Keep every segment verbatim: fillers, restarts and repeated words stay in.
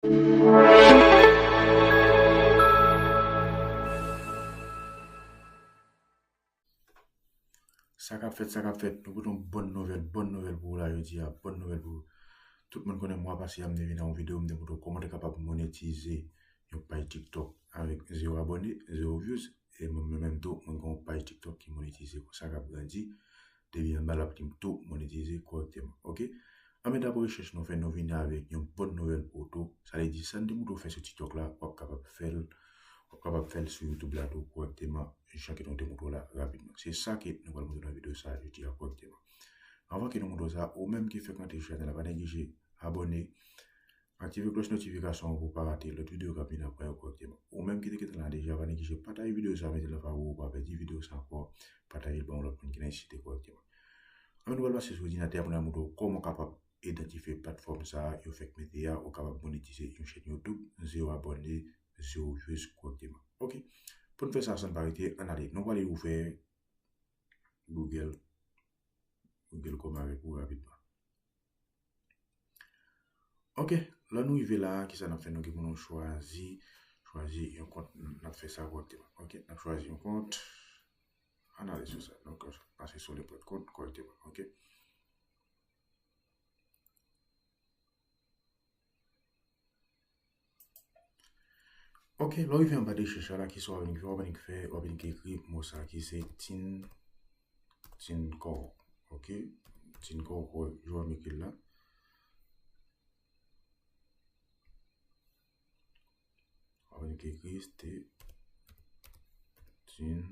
Sa k ap fèt, sa k ap fèt, nou pote yon bòn nouvèl, bòn nouvèl pou ou la jodi a, bòn nouvèl pou ou. Tout moun konnen mwa pase a, m te vin ak yon videyo, m te montre w kòman w te kapab monetize yon paj TikTok avèk zewo abòne, zewo views, e mwen menm tou, mwen gen yon paj TikTok ki monetize konsa, k ap grandi, depi anba l ap li tou monetize kòrèkteman, oke? Anben, dapre rechèch nou fè, nou vini avèk yon bòn nouvèl pou ou tou. Sa vle di, sa n te montre w fè sou TikTok la, w ap kapab fè l, w ap kapab fè l sou YouTube la tou kòrèkteman, jan ke nou te montre w la rapidman. Se sa ke nou pral montre nan videyo sa a jodi a kòrèkteman. Anvan ke nou montre w sa, ou menm ki fèk rantre sou chanèl la, pa neglije abòne, aktive klòch notifikasyon an pou w pa rate lòt videyo k ap vin apre yo kòrèkteman. Ou menm ki te gentan la deja, pa neglije pataje videyo sa a, mete l nan favori pou w pa pèdi videyo sa a ankò, pataje l ba yon lòt moun ki nesesite kòrèkteman. Anben, nou pral pase sou òdinatè a pou n al montre w kòman w kapab idantifye platfòm sa a yo fèk mete a, ou kapab monetize yon chèn YouTube, zewo abòne, zewo views kòrèkteman. Oke. Pou n fè sa san n pa rete, ann ale. Nou prale ouvè Google, Google Chrome avèk ou rapidman. Oke, lè nou rive la, kisa n ap fè? Nou gen pou nou chwazi, chwazi yon kont, n ap fè sa kòrèkteman. Oke, n ap chwazi yon kont, ann ale sou sa. Donk, pase sou le pòt kont kòrèkteman. Oke. Oke, lè w rive anba de chèch la, kisa w ap vin fè? W ap vin fè, w ap vin ekri mo sa ki se Tin, Tin Kò. Oke? Tin Kò, kò, jan w ekri l la. W ap vin ekri se Tin,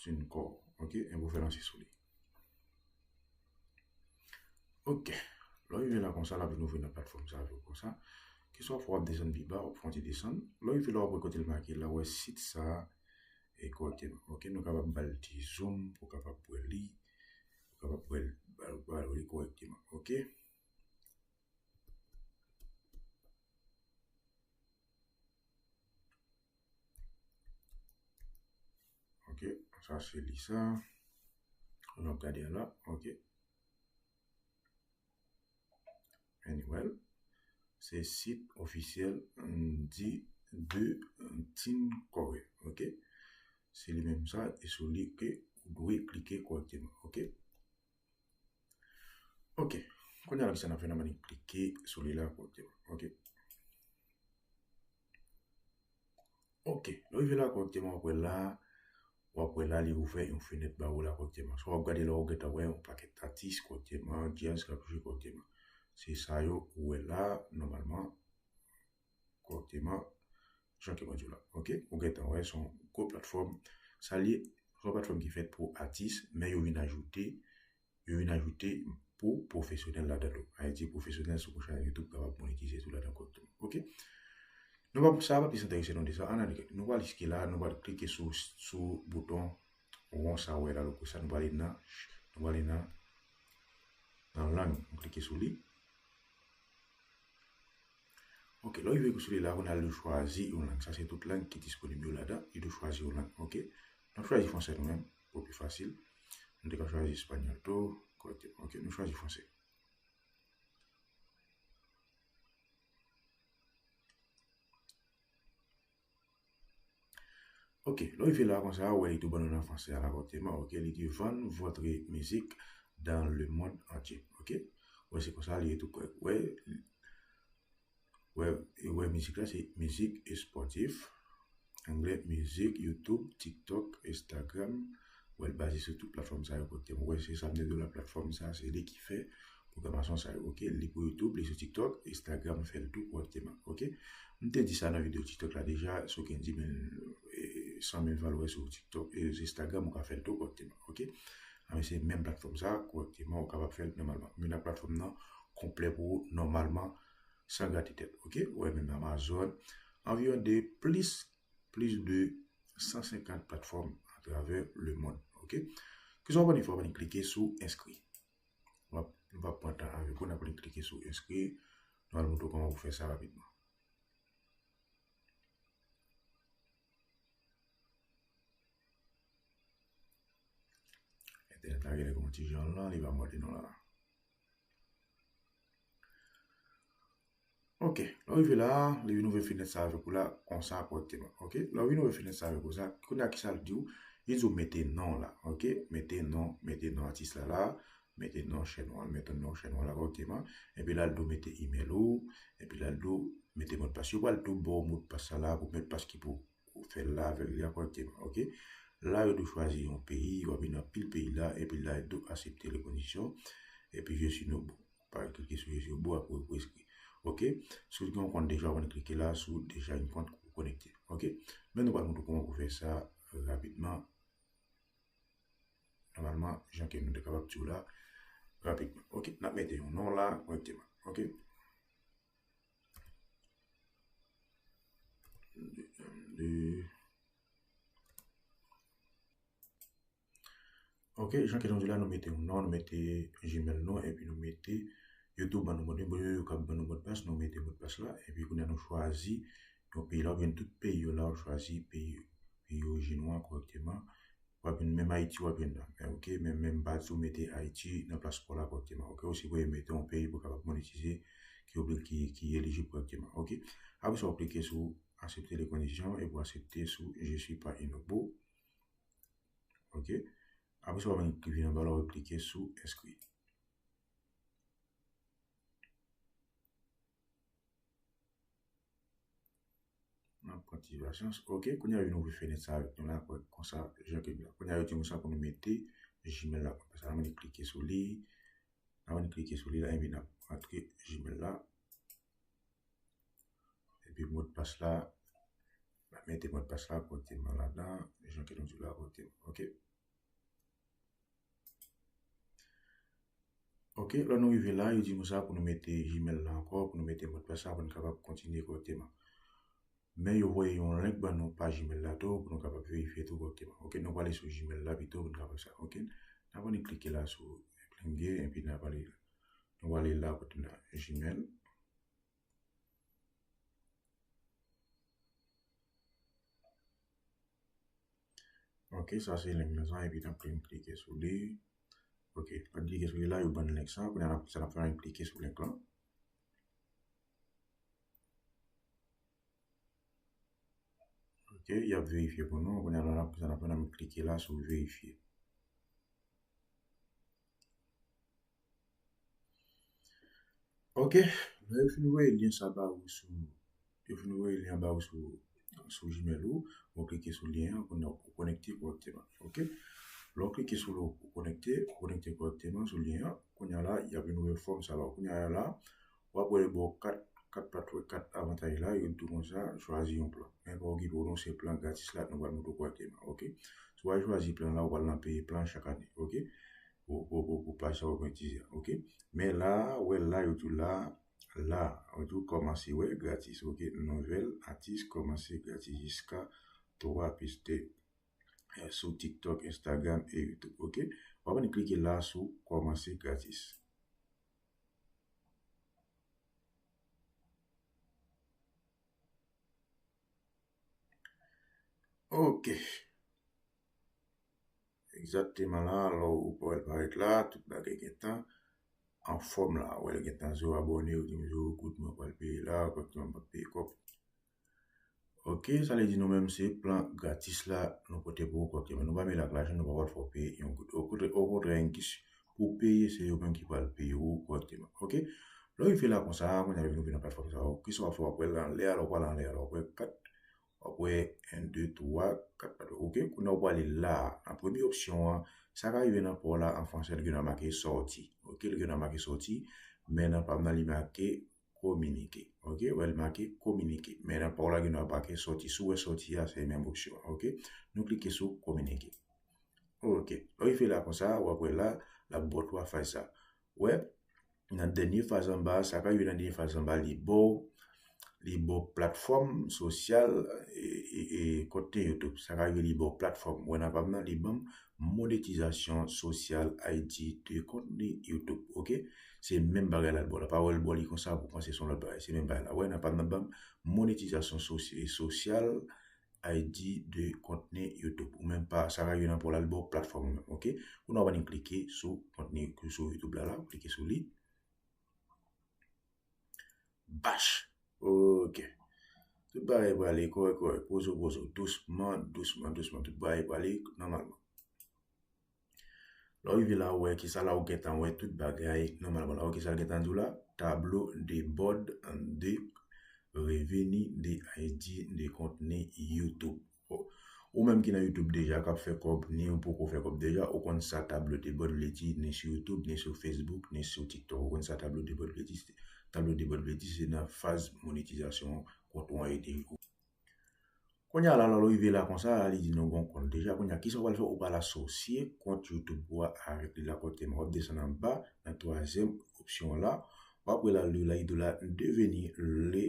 Tin Kò. Oke? E pou fè lanse sou li. Oke. Lè w rive la konsa, l ap vin ouvri nan platfòm sa avè w konsa. Keswa fò w ap desann pi ba, w ap fè yon ti desann. Lè w rive la, w ap wè kote l make la, w ap wè sit sa a, e kòrèkteman. Oke, nou kapab ba l ti zoom pou w kapab wè li, pou w kapab wè l, ba l, ba l wè li kòrèkteman. Oke. Oke, sa se li sa. Nou ap gade a la, oke. Anyway, se sit ofisyèl, mm, di, de, mm, Tin Kò, oke. Se li menm sa, e sou li ke ou dwe klike kòrèkteman, oke. Oke. Kounye a la, kisa n ap fè? N ap annik klike sou li la kòrèkteman. Oke. Oke. Lè w rive la kòrèkteman, w ap wè la, w ap wè la, li ouvè yon fenèt ba ou la kòrèkteman. Sa w ap gade la, w gentan wè yon pakèt atis kòrèkteman, djaz k ap jwe kòrèkteman. Se sa yo ou wè la, nòmalman, kòrèkteman, jan ke mwen di w la. Oke? Ou gentan wè, se yon gwo platfòm. Sa li ye, se yon platfòm ki fèt pou atis, men yo vin ajoute, yo vin ajoute pou pwofesyonèl ladan tou. Sa vle di pwofesyonèl sou yon chanèl YouTube kapab monetize tou ladan kòrèkteman. Oke? Nou pa, sa pa plis enterese nou de sa. Ann ale, nou pral jiske la, nou pral klike sou, sou bouton won sa w wè la, loko sa, nou prale nan, nou prale nan, nan lang, nou klike sou li. Oke, lè w rive sou li la, kounye a li dwe chwazi yon lang. Sa se tout lang ki disponib yo ladan, li dwe chwazi yon lang, oke? Nou chwazi fransè nou menm, pou pi fasil. Nou te ka chwazi espanyòl tou, kòrèkteman, oke? Nou chwazi fransè. Oke, lè w rive la konsa, ou wè li tou ban nou nan fransè a la kòrèkteman, oke, li di vendre votre musique dans le monde entier, oke. Ou wè se konsa li ye tou kòrèk. Ou wè, ou wè, ou wè mizik la se mizik esportif, anglè mizik, YouTube, TikTok, Instagram, ou wè l baze sou tout platfòm sa yo kòrèkteman. Ou wè se sa m te di w la, platfòm sa se li ki fè pwogramasyon sa yo, oke? Li pou YouTube, li sou TikTok, Instagram fè l tou kòrèkteman, oke? M te di sa nan videyo TikTok la deja, so Kendy, men, e, san mil followers sou TikTok, e, Instagram, ou ka fè l tou kòrèkteman, oke? Anben se menm platfòm sa, kòrèkteman, ou kapab fè l nòmalman. Men nan platfòm nan konplè pou ou nòmalman, san grate tèt, oke? Ou wè menm Amazon, anviwon de plis, plis de san senkant platfòm atravè lemonn, oke? Kisa w ap annik fè, w ap annik klike sou enskri. Nou p ap, nou p ap pran tan avèk ou, n ap klike sou enskri. Nou al montre w kòman pou fè sa rapidman. Entènèt la genlè gon ti jan lan, li pa monte non la. Ok, lè w rive la, li vin ouvè fenèt sa avèk ou la, konsa kòrèkteman. Ok, lè w vin ouvè fenèt sa avèk ou sa, kounye a kisa l di w? Li di w mete non la, ok? Mete non, mete non atis la la, mete non chèn ou an, mete non chèn ou an la kòrèkteman. Epi la, l di w mete imèl ou, epi la, l di w mete modpas. Yo pral tou ba w modpas sa la pou modpas ki pou ou fè l la avèk li a kòrèkteman, ok? La, yo di w chwazi yon peyi, w ap vin nan pil peyi la, epi la, yo di w aksepte les conditions, epi je suis no bout. Pa klike sou je suis au bout, apre ou eskri. Ok? Si w gen yon kont deja, w konn klike la sou deja yon kont ou konekte. Ok? Men nou pral montre w kòman pou fè sa rapidman. Nòmalman, jan ke nou te kapab di w la, rapidman. Ok? N ap mete yon non la, kòrèkteman. Ok? De, de, Ok, jan ke nou di la, nou mete yon non, nou mete Gmail nou, epi nou mete YouTube ban nou modpas, yo, yo kab ban nou modpas, nou mete modpas la, epi kounye a nou chwazi yon peyi la, oubyen tout peyi yo la, ou chwazi peyi, peyi orijin ou an kòrèkteman. W ap jwenn menm Ayiti, w ap jwenn la. Men ok, men, men m pa di w mete Ayiti nan plas pa w la kòrèkteman. Ok, ou sipoze mete yon peyi pou kapab monetize, ki, ki, ki elijib kòrèkteman. Ok, apre sa, w klike sou aksepte les conditions, epi w aksepte sou je suis pas inobo. Ok. Apre sa, w ap vin anba la, w ap klike sou enskri. N ap pran ti pasyans. Ok, kounye a yo vin ouvri fenèt sa avèk nou la, konsa, jan ke nou la. Kounye a yo di nou sa pou nou mete Gmail la. Konsa, nou vin klike sou li. N ap vin klike sou li la, epi n ap rantre Gmail la. Epi modpas la, n ap mete modpas la kòrèkteman ladan, jan ke nou di la kòrèkteman. Ok. Ok, lè nou rive la, yo di nou sa pou nou mete Gmail la ankò, pou nou mete modpas la, pou nou kapab kontinye kòrèkteman. Men yo voye yon link ban nou pa Gmail la tou, pou nou kapab verifye tou kòrèkteman. Ok, nou prale sou Gmail la pito pou nou kapab sa. Ok, n ap vin klike la sou épingle, epi n ap ale, nou prale la kote nan Gmail. Ok, sa se link nan sa, epi n ap klike sou li. Ok, lè n klike sou li la, yo ban n link sa. Kounye a, sa n ap fè, n ap klike sou link lan. Ok, y ap verifye pou nou. Kounye a, la, sa n ap fè, n ap klike la sou verifye. Ok, lè yo fin voye lyen sa ba ou sou, yo fin voye lyen ba ou sou, sou Gmail ou, ou klike sou lyen an, kounye a ou konekte kòrèkteman. Ok, lè w klike sou l, ou konekte, ou konekte kòrèkteman sou lyen an, kounye a la, y ap vin ouvè fòm sa ba ou. Kounye a la, w ap wè yo ba w kat, kat patwè, kat avantaj la, yo di w konsa, chwazi yon plan. Men pa okipe w non, se plan gratis la, nou pral montre w kòrèkteman, ok? Si w al chwazi plan la, ou pral nan peye plan chak ane, ok? Pou, pou, pou, pou paj sa w ap itilize a, ok? Men la, wè la, yo di w la, la, yo di w kòmanse, wè, gratis, ok? Nouvèl, atis, kòmanse gratis jiska twa piste, eh, sou TikTok, Instagram e YouTube, ok? W ap vin klike la sou kòmanse gratis. Ok. Egzakteman la, lè w wè l parèt la, tout bagay gentan anfòm la. Wè l gentan zewo abòne, ou di m zewo goud, mwen pral peye la, kòrèkteman, m p ap peye kòb. Ok, sa vle di nou menm se plan gratis la nou pote pou ou kòrèkteman. Nou pa mele ak lajan, nou pa pral fè w peye yon goud. Okontrè, okontrè, enkis pou peye, se yo menm ki pral peye ou kòrèkteman. Ok? Lè w rive la konsa, kounye a nou vin nan platfòm sa, ok, sa w ap fè, w ap wè l anlè a, lè w pral anlè a, lè w ap wè kat, w ap wè en, de, twa, kat, kat, ok? Kounye a w prale la, nan premye opsyon an, sa ka rive nan pa w la an fransè, li gen nan make sòti. Ok? Li gen nan make sòti, men nan pa m nan li make kominike. Ok? Wè, li make kominike. Men nan pa w la gen dwa make sòti. Si w wè sòti a, se menm opsyon an. Ok? Nou klike sou kominike. Ok. Lè w rive la konsa, w ap wè la, l ap ba w twa faz sa. Wè, nan dènye faz anba, sa ka rive nan dènye faz anba, li ba w, li ba w platfòm sosyal e, e, e kontni YouTube. Sa ka rive li ba w platfòm. Wè nan pa m nan, li ban m monetizasyon sosyal I D de kontni YouTube, ok? Se menm bagay la l ba w la. Pa wè l ba w li konsa pou panse se yon lòt bagay. Se menm bagay la. Wè, nan pa m nan ban m monetizasyon sosy-, sosyal I D de kontni YouTube. Ou menm pa, sa ka rive nan pa w la, l ba w platfòm ou menm, ok? Kounye a w vin klike sou kontni, sou YouTube la, la, w klike sou li. Bach! Ok. Tout bagay prale kòrèk, kòrèk. Pozo, pozo. Dousman, dousman, dousman. Tout bagay prale nòmalman. Lè w rive la, ou wè ki sa la, ou gentan wè tout bagay nòmalman la. Ok, sa l gentan di w la, tablo de bòd de reveni de I D de kontni YouTube. Ou menm ki nan YouTube deja, k ap fè kòb, ni ou poko fè kòb deja, ou konn sa tablo de bòd vle di, ni sou YouTube, ni sou Facebook, ni sou TikTok. Ou konn sa tablo de bòd vle di, tablo de bòd vle di, se nan faz monetizasyon kont ou an ede ou. Kounye a la, lè w rive la konsa, li di nou gon kont deja. Kounye a, kisa w pral fè? Ou pral asosye kont YouTube ou a avèk li la kòrèkteman. W ap desann anba nan twazyèm opsyon an la. W ap wè la, li la, li di w la, devenir le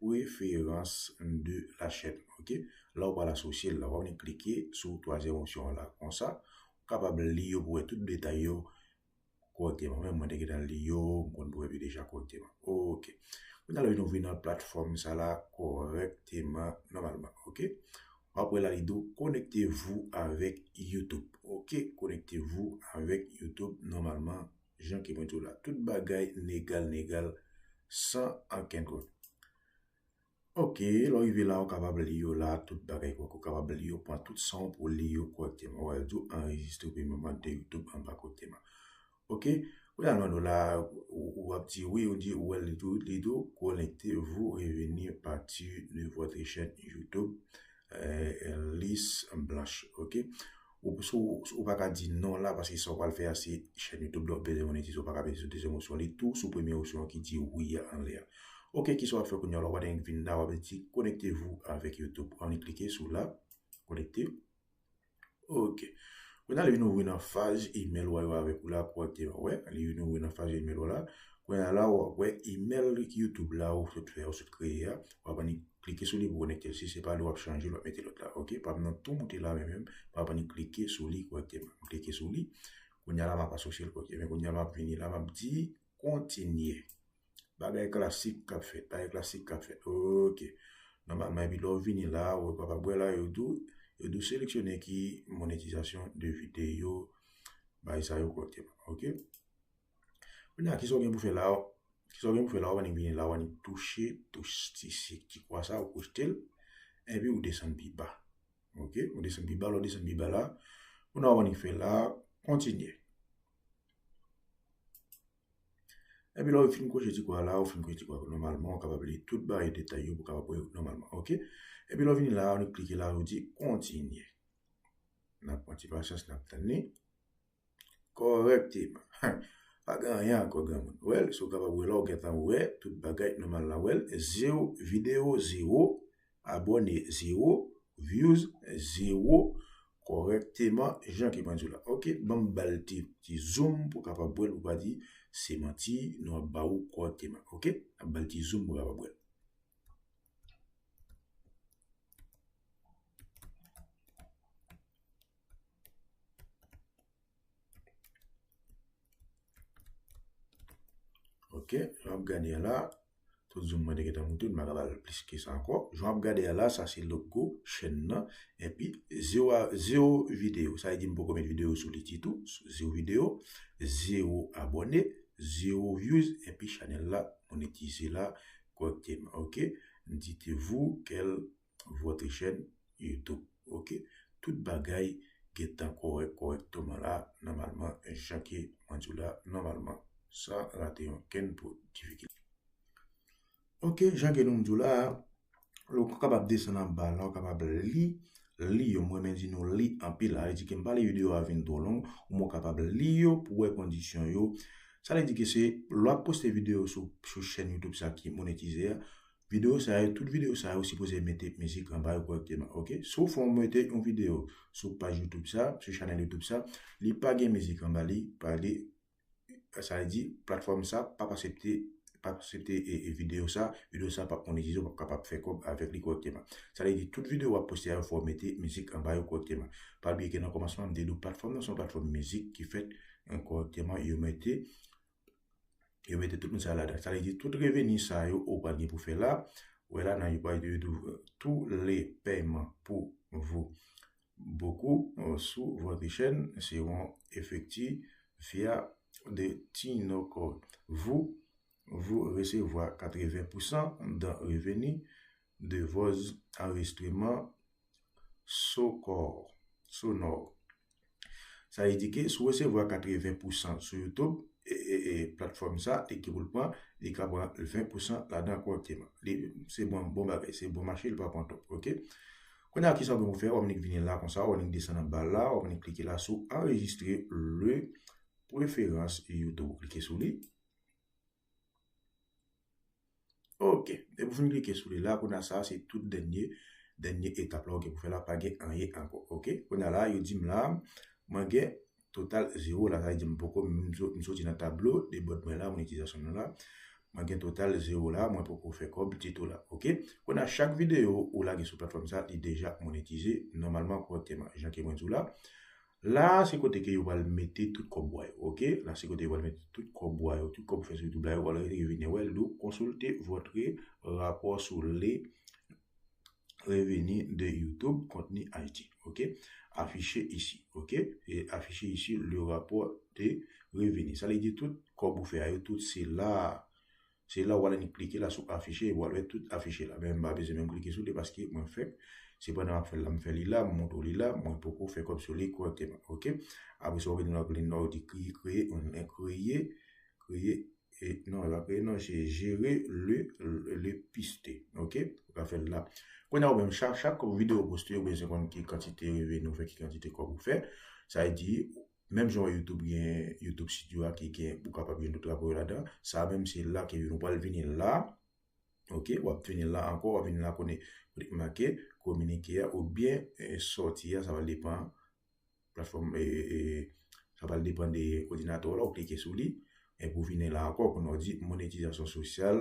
préférence de la chaîne. Ok? La, ou pral asosye l la. W ap vin klike sou twazyèm opsyon an la. Konsa, ou kapab li yo pou wè tout detay yo kòrèkteman. Menm mwen te gentan li yo, m konn pwèv yo deja kòrèkteman. Ok. Kounye a la, nou vin nan platfòm sa la kòrèkteman, nòmalman. Ok. Apre la, li di w, connectez-vous avec YouTube. Ok, connectez-vous avec YouTube nòmalman, jan ke mwen di w la. Tout bagay legal, legal, san ankenn kont. Ok, lè w rive la, ou kapab li yo la, tout bagay kòrèk, ou kapab li yo, pran tout san w pou w li yo kòrèkteman. Ou wè, l di w anrejistre pèman de YouTube anba kòrèkteman. Ok, kounye a l mande w la, ou, ou ap di wi, ou di, ou wè, li di w, li di w, connectez-vous, revenir partir de votre chaîne YouTube, euh, liste blanche. Ok, ou, si w, ou pa ka di non la, paske sa w pral fè a, se chèn YouTube la w bezwen monetize, ou pa ka peze sou dezyèm opsyon, li tou sou premye opsyon an ki di wi a anlè a. Ok, kisa w ap fè kounye a la? W ap vin la, w ap di connectez-vous avec YouTube. Ann klike sou la, connectez. Ok. Kounye a, li vin ouvri nan faz email ou a yo avèk ou la kòrèkteman. Wè, li vin ouvri nan faz email ou la. Kounye a la, w ap wè email YouTube la ou sot fè, ou sot kreye a. W ap annik klike sou li pou konekte l. Si se pa li, w ap chanje l, w ap mete lòt la. Ok, pa m nan tou moute la menm, menm. W ap annik klike sou li kòrèkteman. M klike sou li. Kounye a la, m ap asosye l kòrèkteman. Men kounye a, m ap vini la, m ap di kontinye. Bagay klasik k ap fèt, bagay klasik k ap fèt. Ok. Nòmalman, epi lè w vini la, ou kapab wè la, yo di w, yo di w seleksyone ki monetizasyon de videyo, bagay sa yo kòrèkteman. Ok. Kounye a, kisa w gen pou fè la? Kisa w gen pou fè la? W ap annik vini la, w ap annik touche, touche ti, ti, ti kwa sa, ou koute l, epi ou desann pi ba. Ok, ou desann pi ba, lè w desann pi ba la, kounye a w annik fè la, kontinye. Epi lè w fin koche ti kwa la, ou fin koche ti kwa nòmalman, ou kapab li tout bagay detay yo pou w kapab wè yo nòmalman, ok? Epi lè w vini la, ou klike la, ou di kontinye. N ap pran ti pasyans, n ap tann li. Kòrèkteman. Pa gen anyen ankò, granmoun. Wè l, si w kapab wè la, ou gentan wè tout bagay nòmal la, wè l, zewo videyo, zewo abòne, zewo views, zewo kòrèkteman, jan ke mwen di w la. Ok, ban m ba l ti, ti zoom pou w kapab wè l, pou w pa di se manti, nou ap ba ou kòrèkteman. Ok, n ap ba l ti zoom pou w kapab wè l. Ok, jan w ap gade a la, tout zoom mwen te gentan moute, m pa ka ba l plis ke sa ankò. Jan w ap gade a la, sa se logo chèn nan, epi zewo a, zewo videyo. Sa vle di m poko met videyo sou li ditou, zewo videyo, zewo abòne, zewo views, epi chanèl la monetize la kòrèkteman. Ok, dites-vous qu'elle votre chaîne YouTube. Ok, tout bagay gentan kòrèk, kòrèkteman la, nòmalman, jan ke mwen di w la, nòmalman. Sa rate yon kenn pou difikilte. Ok, jan ke nou di w la, ou kapab desann anba la, ou kapab li, li yo, mwen renmen di nou li anpil, sa vle di ke m pa li videyo a vin twò long, ou mwen kapab li yo pou wè kondisyon yo. Sa vle di ke se, lè w ap poste videyo sou, sou chèn YouTube sa ki monetize a, videyo sa yo, tout videyo sa yo sipoze mete mizik anba yo kòrèkteman, ok? Si w fè w mete yon videyo sou paj YouTube sa, sou chanèl YouTube sa, li pa gen mizik anba li, pale, sa vle di, platfòm sa p ap aksepte, p ap aksepte e, e videyo sa, videyo sa p ap monetize, w p ap kapab fè kòb avèk li kòrèkteman. Sa vle di, tout videyo w ap poste a yo, fò w mete mizik anba yo kòrèkteman. Pa bliye ke nan kòmansman, m te di w platfòm nan se yon platfòm mizik ki fèt, e, kòrèkteman, yo mete yo mete tout moun sa yo ladan. Sa vle di tout reveni sa yo ou pral gen pou fè la. Wè la nan yo pral di tous les paiements pour vous, beaucoup, euh, sur votre chaîne seront effectués via de Tinoco. Vous, vous recevoir quatre-vingts pour cent dans revenu de vos enregistrements sonores. Sa vle di ke si w resevwa katreven pousan sou YouTube, e, e, e platfòm sa, e ki pou l pran, li ka pran ven pousan ladan kòrekteman. Li, se bon, bon bagay, se bon mache, li pa pran twòp, oke? Kounye a, kisa w gen pou fè? W ap nik vini la konsa, w ap nik desann anba la, w ap nik klike la sou enregistrer le préférence YouTube. Ou klike sou li. Oke. Depi w fin klike sou li la, kounye a sa, se tout dènye, dènye etap la, oke, pou fè la, pa gen anyen ankò, oke? Kounye a la, yo di m la, mwen gen total zewo la, sa vle di m poko, m so-, m soti nan tablo de bòd mwen la, monetizasyon mwen la, mwen gen total zewo la, mwen poko fè kòb ditou la, oke? Kounye a, chak videyo ou lage sou platfòm sa, li deja monetize nòmalman, kòrekteman, jan ke mwen di w la. La, se kote ke yo pral mete tout kòb bwa yo, oke? La, se kote yo pral mete tout kòb bwa yo, tout kòb ou fè sou YouTube la, yo pral revini wè l, do consultez votre rapport sur les revenus de YouTube, contenu I G, oke? Affiché ici, oke? E affiché ici le rapport de revenus. Sa vle di tout kòb ou fè a yo, tout se la. Se la w al annik klike la sou afiche, e w al wè tout afiche la. Men m pa bezwen menm klike sou li paske mwen fèk, se pandan m ap fè l la, m fè li la, m montre w li la, mwen poko fè kòb sou li kòrèkteman, oke? Apre sa, w vin nan, nan, di kreye, kreye, kreye, kreye, e, non, e pa kreye, non, se gérer le, le piste, oke? Ou ka fè l la. Kounye a, ou menm, chak, chak videyo w poste, ou bezwen konn ki kantite reveni w fè, ki kantite kòb ou fè. Sa vle di, menm jan w wè YouTube gen YouTube Studio a ki gen, ou kapab jwenn tout rapò yo ladan. Sa a menm se la ke nou pral vini la. Oke, w ap vini la ankò, w ap vini la kote kote ki make kominike a oubyen, eh, sòti a, sa va depann platfòm, eh, eh, eh, sa va depann de òdinatè w la, ou klike sou li. Epi w vini la ankò, kounye a w di monetizasyon sosyal,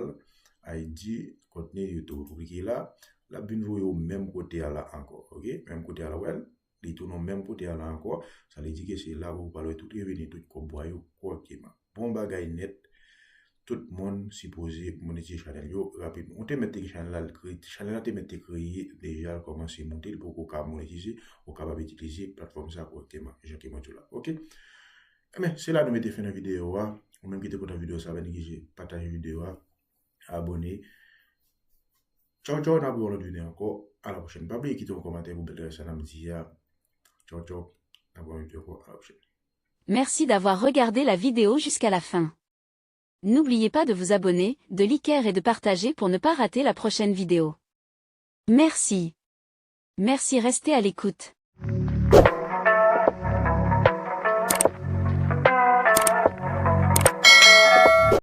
I G, kontni YouTube. Ou klike la, l ap vin voye w menm kote a la ankò, oke? Menm kote a la, w wè l. Li tounen menm kote a la ankò, sa vle di ke se la pou w pral wè tout reveni, tout kòb bwa yo kòrèkteman. Bon bagay nèt, tout moun sipoze monetize chanèl yo rapidman. Ou te mèt te gen chanèl la, l kreye, chanèl la te mèt te kreye deja, l kòmanse monte, li poko ka monetize, ou kapab itilize platfòm sa kòrèkteman, jan ke mwen di w la. Oke? Ebyen, se la nou mete fen nan videyo a. Ou menm ki te kontan videyo sa, pa neglije pataje videyo a. Abòne. Tchaw, tchaw, n ap wè yon lòt videyo ankò. A la pwochèn. Pa bliye kite yon kòmantè pou bèl resè n ap di a. Tchaw, tchaw. N ap wè yon videyo ankò. A la pwochèn. Merci d'avoir regardé la vidéo jusqu'à la fin. N'oubliez pas de vous abonner, de liker et de partager pour ne pas rater la prochaine vidéo. Merci. Merci, restez à l'écoute.